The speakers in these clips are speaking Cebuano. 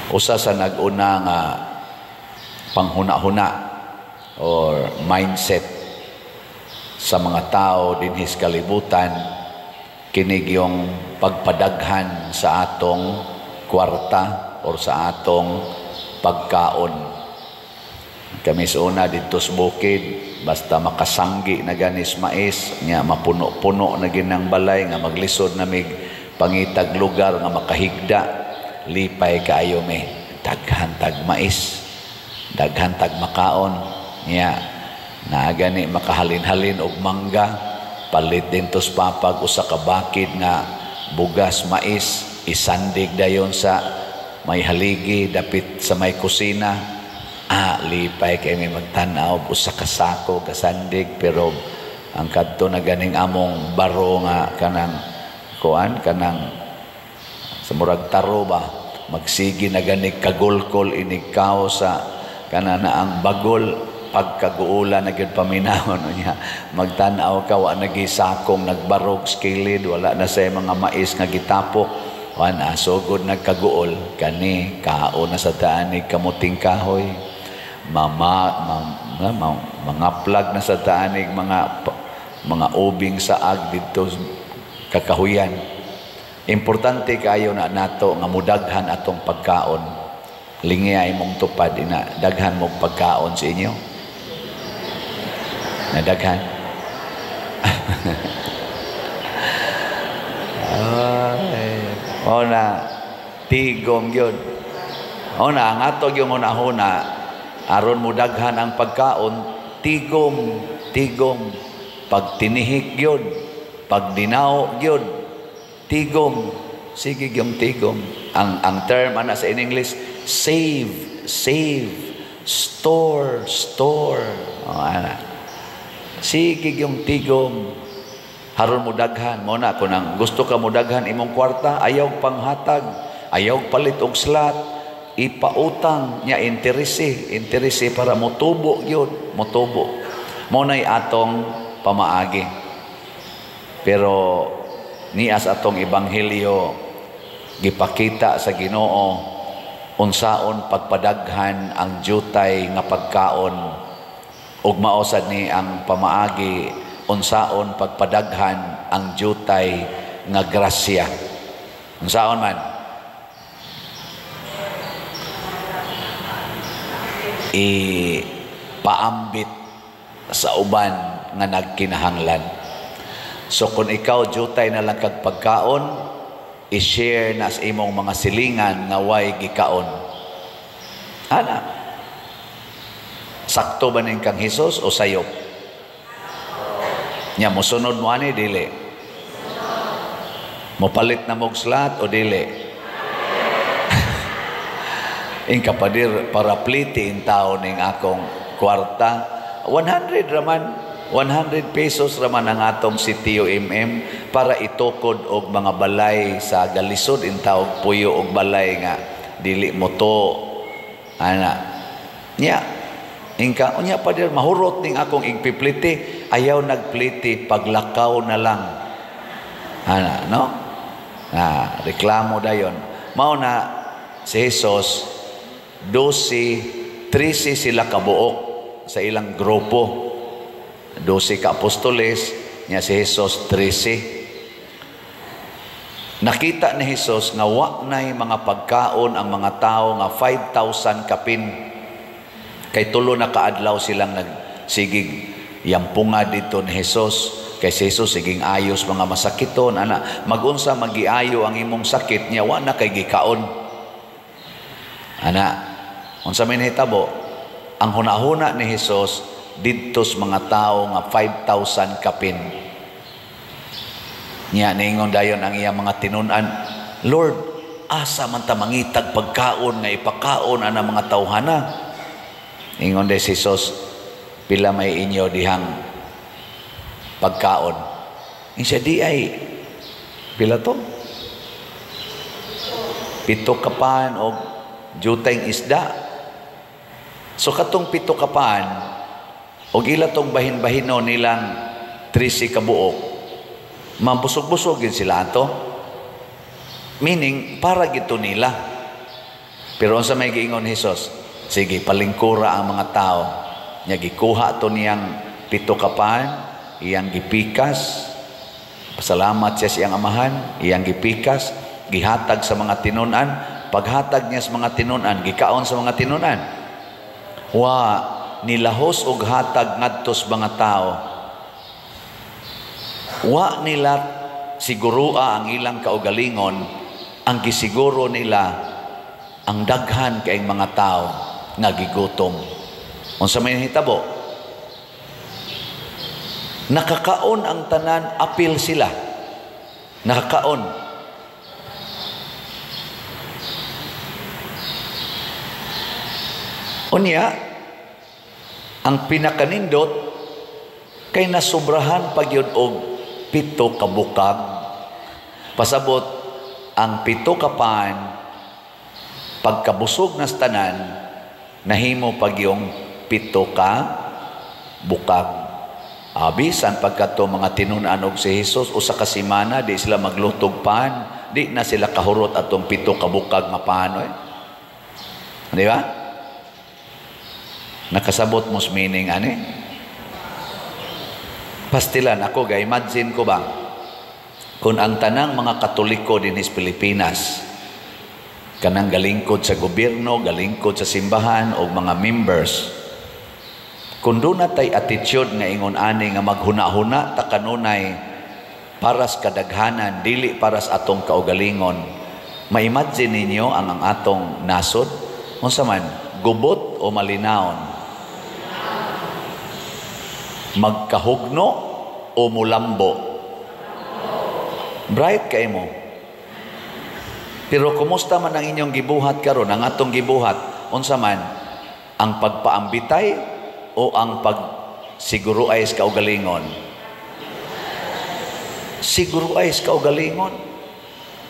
Usa sa nag-una nga panghuna-huna or mindset sa mga tao dinhi sa kalibutan, kini yung pagpadaghan sa atong kwarta or sa atong pagkaon. Kami sa una didto sa bukid, basta makasanggi na ganis mais nya, mapuno-puno na ginang balay nga maglisod na mig pangitag lugar nga makahigda. Lipay kaayo mi, daghan tag mais, daghan tag makaon. Nya naa gani makahalin-halin og mangga, palit dinto sa papag usa ka bakid nga bugas mais, isandig dayon sa may haligi dapit sa may kusina. Ah, lipay kay may magtan-aw usa ka sako kasandig. Pero ang kadto na ganing among baro nga kanang kuan, kanang sa murag taro ba, magsigi na ganig kagulkol inig kao sa kana na ang bagol, pagkaguula na gyud paminawon niya. Magtan-aw ka, wa nagi sakong nagbarog sa kilid, wala na say mga mais nga gitapok. Wan sugod nagkaguol kani, kaon na sa daanig kamuting kahoy, mama ma, ma, mga plag na sa daanig mga ubing saag didto kakahuyan. Importante kayo na nato nga mudaghan atong pagkaon. Lingi imong tupad ina, daghan mong pagkaon sa inyo. Nadaghan. Ay, o na tigom gyud. O na ang ato gyud una-una aron mudaghan ang pagkaon, tigom, tigom, pagtinihik gyud, pagdinaw gyud, tigom, sige gyung tigom. Ang term ana sa in English, save, save, store, store. O, ana. Sige gyung tigom. Haron mo daghan mo na kung ang gusto ka mo daghan imong kwarta, ayaw panghatag, ayaw palit og slot, ipautang nya, interese, interese para motubo gyud, motubo. Mo nay atong pamaagi. Pero nias atong ebanghelyo, gipakita sa Ginoo unsaon pagpadaghan ang jutay nga pagkaon, ug mao sad ni ang pamaagi unsaon pagpadaghan ang jutay nga grasya. Unsaon man? Ipaambit sa uban nga nagkinahanglan. So kung ikaw jutay na lang kag pagkaon, i-share na sa imong mga silingan nga way gikaon. Ana. Sakto ba ning kang Hesus o sayop? Nya mosunod mo ani dili? Mopalit na mog slat o dili? Ing kapadir para pliti in tao ning akong kwarta, 100 raman, 100 pesos raman ang atong si Tio MM para itukod og mga balay sa galisod in tao puyo og balay nga dili mo to ana. Nya ingka unya pader mahurot ning akong igpipliti, ayaw nagpliti, paglakaw na lang ana, no? Na reklamo dayon. Mao na si Jesus, 12, 13 sila kabuok sa ilang grupo. 12 ka apostoles nya si Jesus 13. Nakita ni Jesus nga wa nay mga pagkaon ang mga tao nga 5,000 kapin. Kay tulo na kaadlaw silang nagsigig yampunga dito ni Jesus. Kay si Jesus siging ayos mga masakiton ana, magunsa magiayo ang imong sakit nya wa na kay gikaon. Ana, unsa may nahitabo? Ang hunahuna ni Jesus didto sa mga tao nga 5,000 kapin. Nya niingon dayon ang iyang mga tinun-an, "Lord, asa man ta mangitag pagkaon nga ipakaon ana mga tawhana?" Ingon day si Jesus, "Pila may inyo dihang pagkaon?" Insa di ay pila to? 7 kapan og jutayng isda. So katong 7 kapan og ila tong bahin-bahino nilang 13 kabuok, mabusog-busog yun sila ato. Meaning para gito nila. Pero unsa may giingon Hesus? Sige, palingkura ang mga tao. Nya gikuha to niyang 7 ka pan, iyang gipikas. Pasalamat siya sa iyang amahan, iyang gipikas, gihatag sa mga tinun-an. Paghatag niya sa mga tinun-an, gikaon sa mga tinun-an. Wa nilahos og hatag ngadto sa mga tao. Wa nila siguroa ang ilang kaugalingon, ang gisiguro nila ang daghan kay mga tao nga gigutom. Unsa may nahitabo? Nakakaon ang tanan, apil sila. Nakakaon. Unya, ang pinakanindot kay nasubrahan pagyud og 7 ka bukag. Pasabot ang 7 ka pan, pagkabusog nas tanan, nahimo pagyong 7 ka bukag. Bisan pagkato mga tinun-an og si Hesus, usa ka semana di sila maglutog pan, di na sila kahurot atong 7 ka bukag nga pan, oy. Di ba? Nakasabot mo meaning ani? Pastilan ako, ga imagine ko ba kung ang tanang mga Katoliko dinhi sa Pilipinas kanang galingkod sa gobyerno, galingkod sa simbahan o mga members, kung doon na tay attitude nga ingon ani nga maghuna-huna ta kanunay para sa kadaghanan, dili para sa atong kaugalingon, ma-imagine ninyo ang atong nasod? Unsa man, gubot o malinaon? Magkahugno o mulambo? Bright kay mo. Pero kumusta man ang inyong gibuhat karon, ang atong gibuhat, unsa man, ang pagpaambitay o ang pagsiguro ay sa kaugalingon? Siguro ay sa kaugalingon.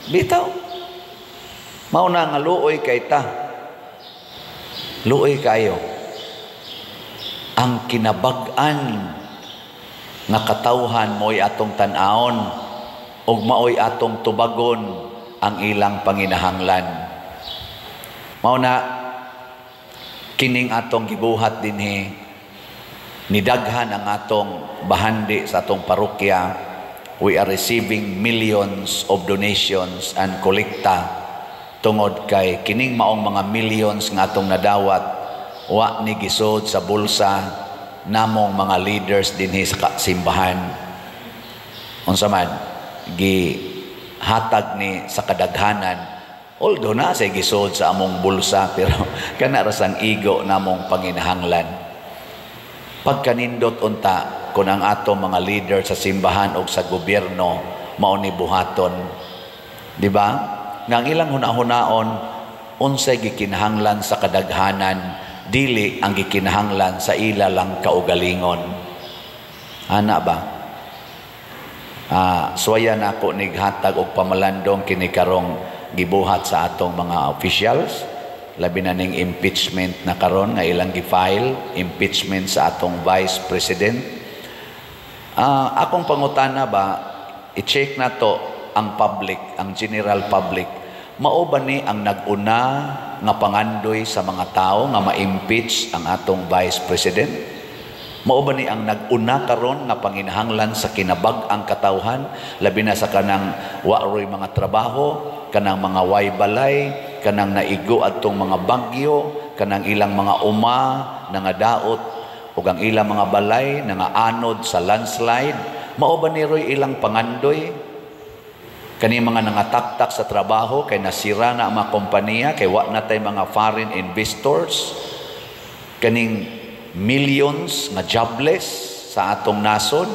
Bitaw. Mao na nga luoy kay ta. Luoy kayo. Ang kinabag-an nga katawhan mo'y atong tan-awon ug maoy atong tubagon ang ilang panginahanglan. Mao na kining atong gibuhat dinhi, nidaghan ang atong bahandi sa atong parokya. We are receiving millions of donations and kolekta tungod kay kining maong mga millions nga atong nadawat wa ni gisod sa bulsa namong mga leaders dinhi sa simbahan. Unsa man gihatag ni sa kadaghanan, although na say gisod sa among bulsa, pero kana ra sang igo namong panginahanglan. Pagkanindot unta kun ang atong mga leader sa simbahan o sa gobyerno mao ni buhaton, di ba? Nga ang ilang hunahunaon unsay gikinahanglan sa kadaghanan, dili ang gikinahanglan sa ila lang kaugalingon. Ana ba? Suwaya na ako nighatag og pamalandong kini karong gibuhat sa atong mga officials, labi na ning impeachment na karon nga ilang gi-file, impeachment sa atong vice president. Akong pangutana ba, i-check na to ang public, ang general public. Mao ba ni ang nag-una nga pangandoy sa mga tao nga ma-impeach ang atong vice president? Mao ba ni ang nag-una karon nga panginahanglan sa kinabag-ang katawhan, labi na sa kanang wa roy mga trabaho, kanang mga way balay, kanang naigo adtong mga bagyo, kanang ilang mga uma nangadaot ug ang ilang mga balay nangaanod sa landslide? Mao ba ni roy ilang pangandoy? Kani mga nangataktak sa trabaho kay nasira na ang mga kompanya, kay wa na tay mga foreign investors, kaning millions nga jobless sa atong nasod.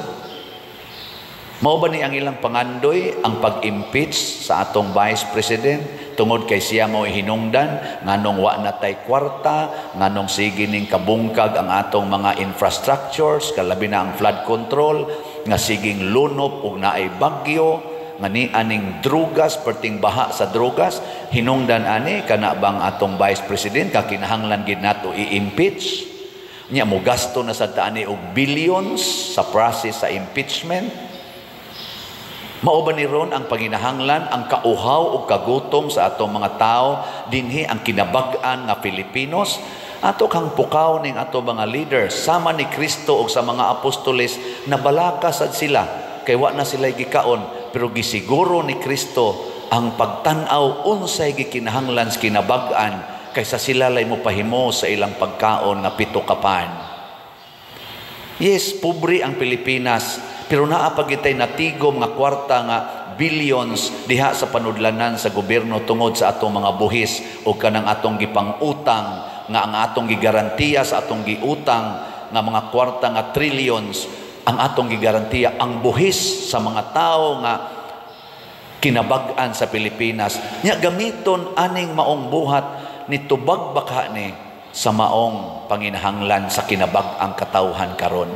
Mao ba ni ang ilang pangandoy ang pag-impeach sa atong vice president tungod kay siya mao hinungdan nganong wa na tay kwarta, nganong sige ning kabungkag ang atong mga infrastructures, kalabi na ang flood control nga siging lunop ug naay bagyo, nga ni aning drugas, perting baha sa drugas, hinungdan ani kana bang atong vice president kakinahanglan gid nato i-impeach? Nya mo gasto na sad ta ani og billions sa process sa impeachment. Mao ba ni ron ang panginahanglan, ang kauhaw ug kagutom sa atong mga tao dinhi, ang kinabag-an nga Filipinos? Ato kang pukaw ning ato mga leaders, sama ni Kristo ug sa mga apostoles, nabalaka sad sila kay wa na sila gikaon, pero gisiguro ni Kristo ang pagtan-aw unsay gikinahanglan sa kinabag-an kaysa sila lay mo pahimo sa ilang pagkaon nga pito ka pan. Yes, pobre ang Pilipinas, pero naa pa gitay natigom nga kwarta nga billions diha sa panudlanan sa gobyerno tungod sa atong mga buhis o kanang atong gipang-utang, nga ang atong gigarantiya sa atong giutang nga mga kwarta nga trillions, ang atong gigarantiya ang buhis sa mga tao nga kinabag-an sa Pilipinas. Nya gamiton aning maong buhat ni tubag baka ni sa maong panginahanglan sa kinabag-ang katawhan karon.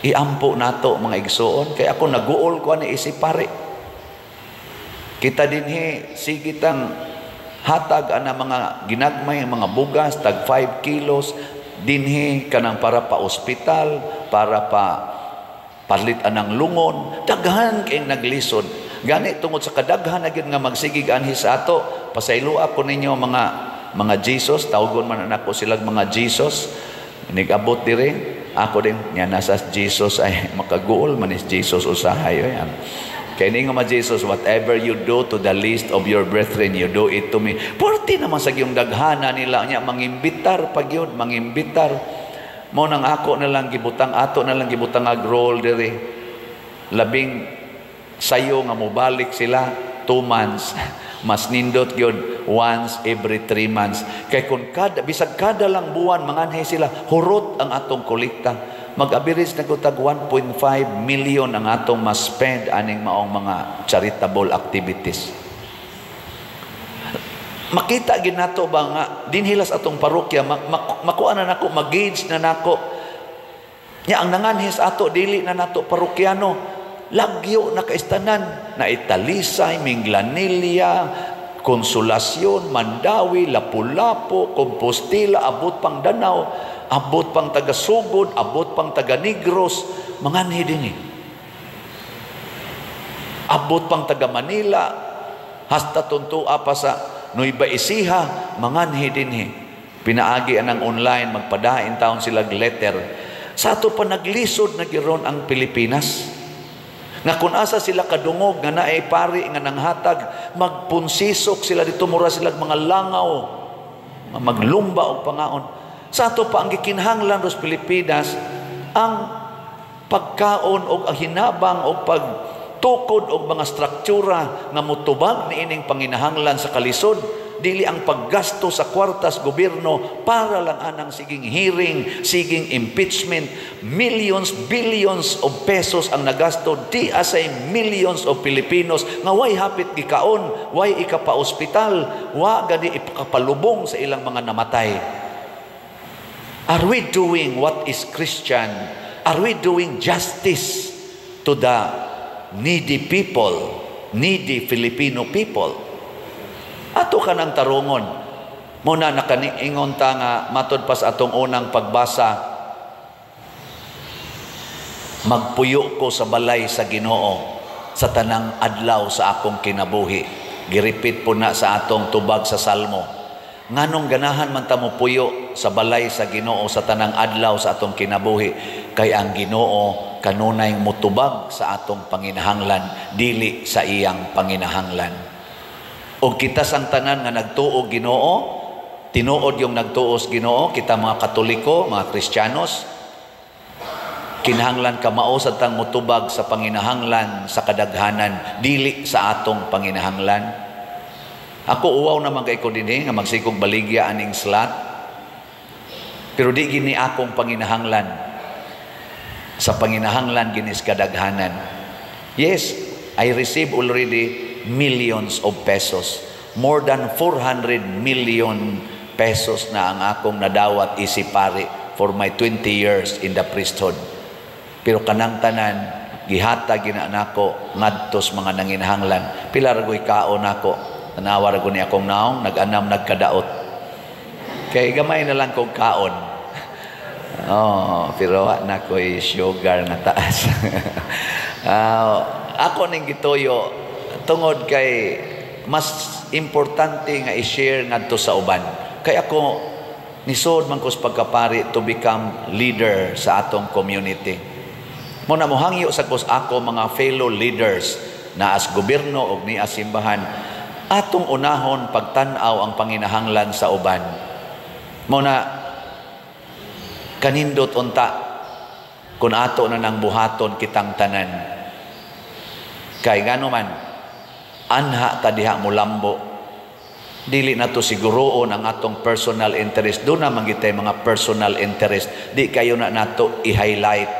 Iampo nato, mga igsuon, kay ako naguol ko ani isip pare. Kita dinhi sige tang hatag ana mga ginagmay, mga bugas tag 5 kilos dinhi kanang para pa ospital, para pa palit anang lungon. Daghan kay naglisod. Gani tungod sa kadaghan na gyud nga magsigig anhi sa ato, pasayloa ko ninyo mga Jesus, tawgon man nako silang mga Jesus. Nigabot dire, ako din nya nasa Jesus ay makaguol man is Jesus usahay ay. Kay ni nga Jesus, "Whatever you do to the least of your brethren, you do it to me." Porti naman sa yung daghana nila nya mangimbitar pag yun, mangimbitar. Mo nang ako na lang gibutang, ato na lang gibutang ag role diri. Labing sayo nga mobalik sila 2 months. Mas nindot gyud once every 3 months. Kay kung kada, bisag kada lang buwan manganhi sila, hurot ang atong kolekta. Mag-average na tag 1.5 million ang atong ma-spend aning maong mga charitable activities. Makita gid nato ba nga dinhilas atong parokya, makuha na nako, mag-gauge na nako. Nya ang nanganhis ato dili na nato parokyano, lagyo na kaistanan na Italisay, Minglanilla, Consolacion, Mandaue, Lapu-Lapu, Compostela, abot pang Danao, abot pang taga Sugod, abot pang taga Negros, manganhi din eh. Abot pang taga Manila, hasta tuntua pa sa Nueva Ecija, manganhi din eh. Pinaagi anang online, magpadain taon sila letter. Sa ato pa naglisod na giron ang Pilipinas. Nga kung asa sila kadungog nga naay pari nga nanghatag, magpunsisok sila dito, mura sila mga langaw, maglumba og pangaon. Sa ato pa ang gikinahanglan ros Pilipinas ang pagkaon og ang hinabang og pagtukod og mga struktura nga motubag niining panginahanglan sa kalisod, dili ang paggasto sa kwartas gobyerno para lang anang siging hearing, siging impeachment. Millions, billions of pesos ang nagasto, di asay millions of Filipinos nga way hapit gikaon, way ikapa-ospital, wa gani ipakapalubong sa ilang mga namatay. Are we doing what is Christian? Are we doing justice to the needy people, needy Filipino people? Ato ka ng tarungon. Muna nakaniingon ta nga matod pa sa atong unang pagbasa, magpuyo ko sa balay sa Ginoo sa tanang adlaw sa akong kinabuhi. Girepit po na sa atong tubag sa Salmo. Nganong ganahan man ta mo puyo sa balay sa Ginoo sa tanang adlaw sa atong kinabuhi? Kay ang Ginoo kanunay mutubag sa atong panginahanglan, dili sa iyang panginahanglan. Og kita sang tanan nga nagtuo Ginoo, tinuod yung nagtuo sa Ginoo, kita mga Katoliko, mga Kristiyanos, kinahanglan kamao sa tang mutubag sa panginahanglan sa kadaghanan, dili sa atong panginahanglan. Ako uwaw naman kay ko dinhi nga magsikog baligya aning slot. Pero di gini akong panginahanglan. Sa panginahanglan ginis kadaghanan. Yes, I receive already millions of pesos. More than 400 million pesos na ang akong nadawat isip pari for my 20 years in the priesthood. Pero kanang tanan, gihatag gina nako ngadtos mga nanginahanglan. Pila ra goy kaon nako. Tanawa ra ni akong naong, nag-anam nagkadaot. Kay gamay na lang kog kaon. Oh, pero wa na ko'y sugar na taas. Ako ning gituyo tungod kay mas importante nga i-share ngadto sa uban. Kay ako nisod man ko sa pagkapari to become leader sa atong community. Mao na mohangyo sa ko sa ako mga fellow leaders na as gobyerno og ni as simbahan, atong unahon pagtan-aw ang panginahanglan sa uban. Mao na kanindot unta kung ato na nang buhaton kitang tanan. Kay ngano man, anha ta diha mulambo. Dili na to siguroon ang atong personal interest. Duna man gitay mga personal interest. Di kayo na nato i-highlight.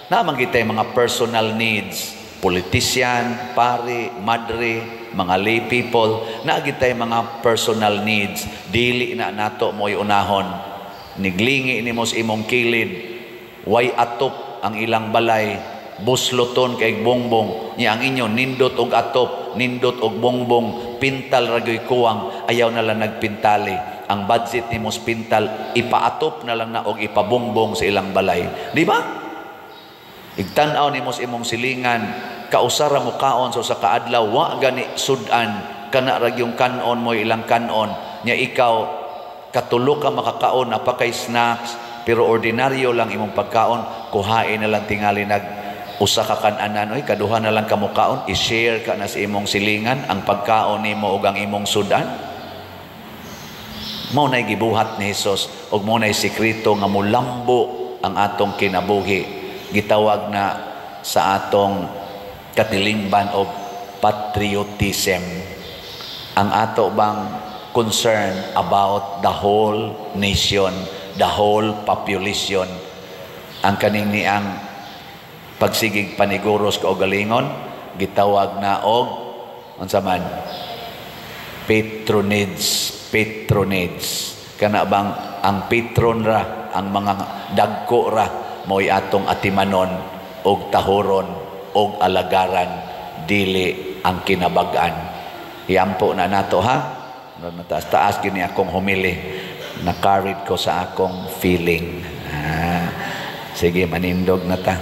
Naa man gitay mga personal needs. Politician, pari, madre, mga lay people, naa gitay mga personal needs. Dili na nato mo'y unahon. Niglingi nimo sa imong kilid, way atop ang ilang balay, busloton kay bongbong nya ang inyo nindot og atop, nindot og bongbong, pintal ra gyud kuwang, ayaw na lang nagpintali. Ang budget nimo sa pintal, ipaatop na lang na og ipabongbong sa ilang balay, di ba? Igtan-aw nimo sa imong silingan, kausa ra mo kaon sa usa ka adlaw, wa gani sud-an, kana ra gyung kanon mo ilang kanon nya. Ikaw katulo ka makakaon na pa kay snacks, pero ordinaryo lang imong pagkaon. Kuhain na lang tingali nag usa ka kan-anan, oy, kaduha na lang ka mokaon. I-share ka na sa imong silingan ang pagkaon nimo ug ang imong sudan. Mao nay gibuhat ni Hesus ug mao nay sekreto nga mulambo ang atong kinabuhi. Gitawag na sa atong katilingban og patriotism, ang ato bang concern about the whole nation, the whole population. Ang kaning niang pagsigig paniguros kaugalingon, gitawag na og unsa man? Patronage, patronage. Kana bang ang patron ra, ang mga dagko ra mo'y atong atimanon og tahuron og alagaran, dili ang kinabag-an. Iampo na nato, ha. Taas taas gini akong humili, na-carried ko sa akong feeling. Ah, sige, manindog na ta.